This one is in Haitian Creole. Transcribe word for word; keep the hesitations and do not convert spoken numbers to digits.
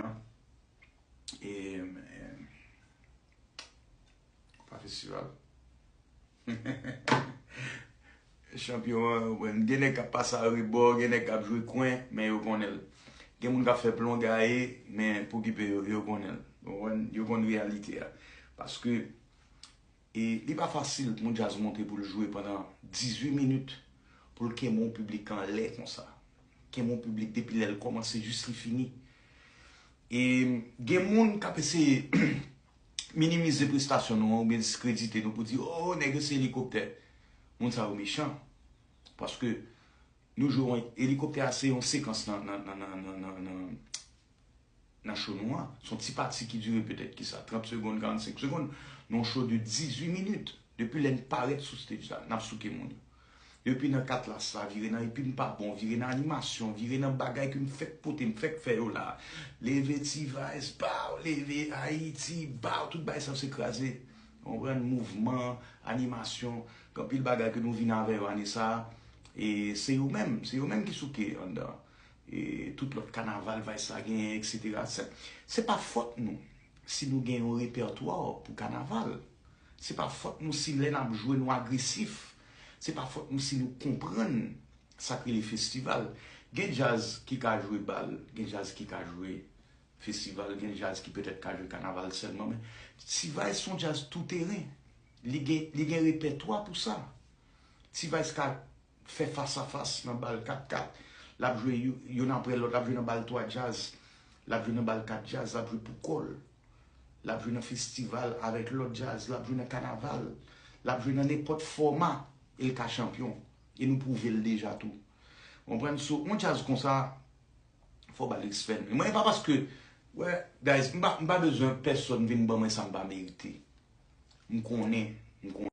An. E, e, pa festival. Chanpyon an, ou konprann, gen nèg k ap pase arebò, gen nèg k ap jwe kwen, men yo konnen l. Gen moun k ap fè plon gaye, men pou okipe yo, yo konnen l. Ou konprann? Yo konn reyalite a. Paske, e, li pa fasil pou yon djaz monte pou l jwe pandan dizuit minit, pou l kenbe yon piblik anlè konsa. Kenbe yon piblik depi lè l kòmanse jis li fini. E gen moun k ap eseye minimize prestasyon nou an oubyen diskredite nou pou di, "Oh, nèg yo se elikoptè." Moun sa yo mechan. Paske nou jwe yon elikoptè a, se yon sekans nan, nan, nan, nan, nan, nan, nan, nan show nou an. Se yon ti pati ki dire petèt ki sa, trant segonn, karannsenk segonn, nan yon show de dizuit minit. Depi lè n parèt sou stage la, n ap souke moun yo. Depi nan katlas la, vire nan epi m pa bon, vire nan animasyon, vire nan bagay ke m fèk pote, m fèk fè yo la. Leve T-Vice, baw, leve Ayiti, baw, tout bagay sa yo se kraze. Ou konprann? Mouvman, animasyon, gen anpil bagay ke nou vin avè yo ane sa a. E se yo menm, se yo menm ki souke anndan. E tout lòt kanaval, Vice la genyen, etsetera. Se, se pa fòt nou si nou gen yon repètwa pou kanaval. Se pa fòt nou si lè n ap jwe nou agresif. Se pa fòt nou si nou konprann sa k rele festival. Gen djaz ki ka jwe bal, gen djaz ki ka jwe festival, gen djaz ki petèt ka jwe kanaval sèlman, men T-Vice se yon djaz tou teren. Li gen, li gen repètwa pou sa. T-Vice ka fè fas a fas nan bal kat kat. L ap jwe yo-, youn apre lòt, l ap jwe nan bal twa djaz, l ap jwe nan bal kat djaz, l ap jwe pou kò l. L ap jwe nan festival avèk lòt djaz, l ap jwe nan kanaval, l ap jwe nan nenpòt fòma, e l ka chanpyon. E nou pwouve l deja tou. Ou konprann? So, yon djaz konsa, fò ba l respè l. Mwen, e pa paske, wè, guys, m pa, m pa bezwen pèsonn vin ban mwen sa m pa merite. M konnen, m konnen.